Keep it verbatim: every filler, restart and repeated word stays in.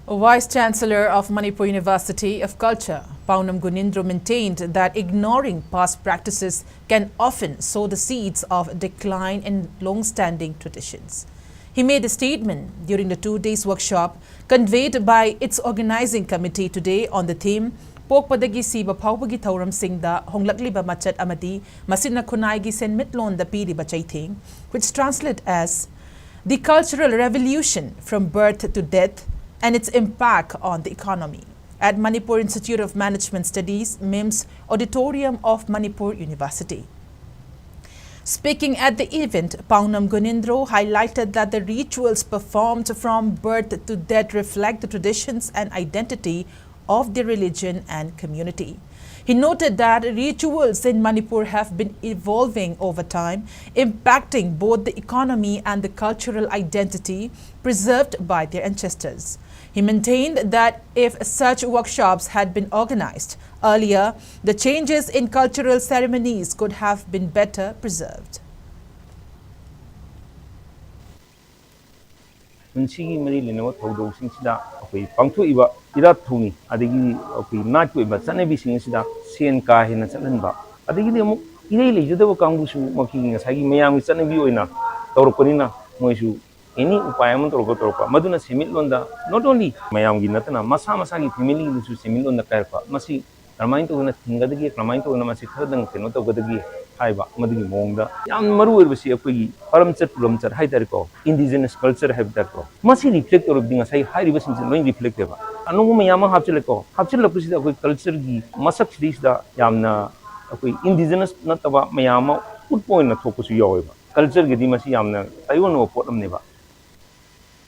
Vice Chancellor of Manipur University of Culture, Paonam Gunindro, maintained that ignoring past practices can often sow the seeds of decline in long-standing traditions. He made the statement during the two days workshop convened by its organizing committee today on the theme, "ꯄꯣꯛꯄꯗꯒꯤ ꯁꯤꯕ ꯐꯥꯎꯕꯒꯤ ꯊꯧꯔꯝꯁꯤꯡꯗ ꯍꯣꯡꯂꯛꯂꯤꯕ ꯃꯆꯠ ꯑꯃꯗꯤ ꯃꯁꯤꯅ ꯈꯨꯟꯅꯥꯏꯒꯤ ꯁꯦꯟꯃꯤꯠꯂꯣꯟꯗ ꯄꯤꯔꯤꯕ ꯆꯩꯊꯦꯡ," which translate as "The Cultural Revolution from Birth to Death and Its Impact on the Economy," at Manipur Institute of Management Studies, MIMS Auditorium of Manipur University. Speaking at the event, Paonam Gunindro highlighted that the rituals performed from birth to death reflect the traditions and identity of their religion and community. He noted that rituals in Manipur have been evolving over time, impacting both the economy and the cultural identity preserved by their ancestors. He maintained that if such workshops had been organized earlier, the changes in cultural ceremonies could have been better preserved. ꯄꯨꯟꯁꯤꯒꯤ ꯃꯔꯤ ꯂꯩꯅꯕ ꯊꯧꯗꯣꯛꯁꯤꯡꯁꯤꯗ ꯑꯩꯈꯣꯏ ꯄꯥꯡꯊꯣꯛꯏꯕ ꯏꯔꯥꯠ ꯊꯧꯅꯤ, ꯑꯗꯒꯤ ꯑꯩꯈꯣꯏ ꯅꯥꯠꯀꯤ ꯑꯣꯏꯕ ꯆꯠꯅꯕꯤꯁꯤꯡ ꯑꯁꯤꯗ ꯁꯦꯟ ꯀꯥ ꯍꯦꯟꯅ ꯆꯠꯍꯟꯕ, ꯑꯗꯒꯤꯗꯤ ꯑꯃꯨꯛ ꯏꯔꯩ ꯂꯩꯖꯗꯕ ꯀꯥꯡꯕꯨꯁꯨ ꯃꯈꯣꯏꯒꯤ ꯉꯁꯥꯏꯒꯤ ꯃꯌꯥꯝꯒꯤ ꯆꯠꯅꯕꯤ ꯑꯣꯏꯅ ꯇꯧꯔꯛꯄꯅꯤꯅ, ꯃꯣꯏꯁꯨ ꯑꯦꯅꯤ ꯎꯄꯥꯏ ꯑꯃ ꯇꯧꯔꯒ ꯇꯧꯔꯛꯄ, ꯃꯗꯨꯅ ꯁꯦꯟꯃꯤꯠꯂꯣꯟꯗ not only ꯃꯌꯥꯝꯒꯤ ꯅꯠꯇꯅ ꯃꯁꯥ ꯃꯁꯥꯒꯤ ꯐꯦꯃꯤꯂꯤꯗꯁꯨ ꯁꯦꯟꯃꯤꯠꯂꯣꯟꯗ ꯀꯥꯏꯔꯛꯄ, ꯃꯁꯤ ꯀꯔꯝꯍꯥꯏꯅ ꯇꯧꯗꯅ ꯊꯤꯡꯒꯗꯒꯦ, ꯀꯔꯝꯍꯥꯏꯅ ꯇꯧꯗꯅ ꯃꯁꯤ ꯈꯔꯗꯪ ꯀꯩꯅꯣ ꯇꯧꯒꯗꯒꯦ ꯍꯥꯏꯕ ꯑꯃꯗꯨꯒꯤ ꯃꯑꯣꯡꯗ ꯌꯥꯝ ꯃꯔꯨ ꯑꯣꯏꯔꯤꯕꯁꯤ ꯑꯩꯈꯣꯏꯒꯤ ꯐꯔꯝꯆꯠ ꯄꯨꯔꯝꯆꯠ ꯍꯥꯏ ꯇꯥꯔꯦꯀꯣ, ꯏꯟꯗꯤꯖꯤꯅꯁ ꯀꯜꯆꯔ ꯍꯥꯏꯕ ꯇꯥꯔꯦꯀꯣ, ꯃꯁꯤ ꯔꯤꯐ꯭ꯂꯦꯛ ꯇꯧꯔꯕꯗꯤ ꯉꯁꯥꯏ ꯍꯥꯏꯔꯤꯕꯁꯤꯡꯁꯦ ꯂꯣꯏ ꯔꯤꯐ꯭ꯂꯦꯛ ꯇꯧꯕ꯫ ꯑꯅꯧꯕ ꯃꯌꯥꯝ ꯑꯃ ꯍꯥꯞꯆꯤꯜꯂꯦꯀꯣ, ꯍꯥꯞꯆꯤꯜꯂꯛꯄꯁꯤꯗ ꯑꯩꯈꯣꯏ ꯀꯜꯆꯔꯒꯤ ꯃꯁꯛꯁꯤꯗꯩꯁꯤꯗ ꯌꯥꯝꯅ ꯑꯩꯈꯣꯏ ꯏꯟꯗꯤꯖꯤꯅꯁ ꯅꯠꯇꯕ ꯃꯌꯥꯝ ꯑꯃ ꯎꯠꯄ ꯑꯣꯏꯅ ꯊꯣꯛꯄꯁꯨ ꯌꯥꯎꯋꯦꯕ꯫ ꯀꯜꯆꯔꯒꯤꯗꯤ ꯃꯁꯤ ꯌꯥꯝꯅ ꯇꯥꯏꯑꯣꯟꯅꯕ ꯄꯣꯠ ꯑꯃꯅꯦꯕ꯫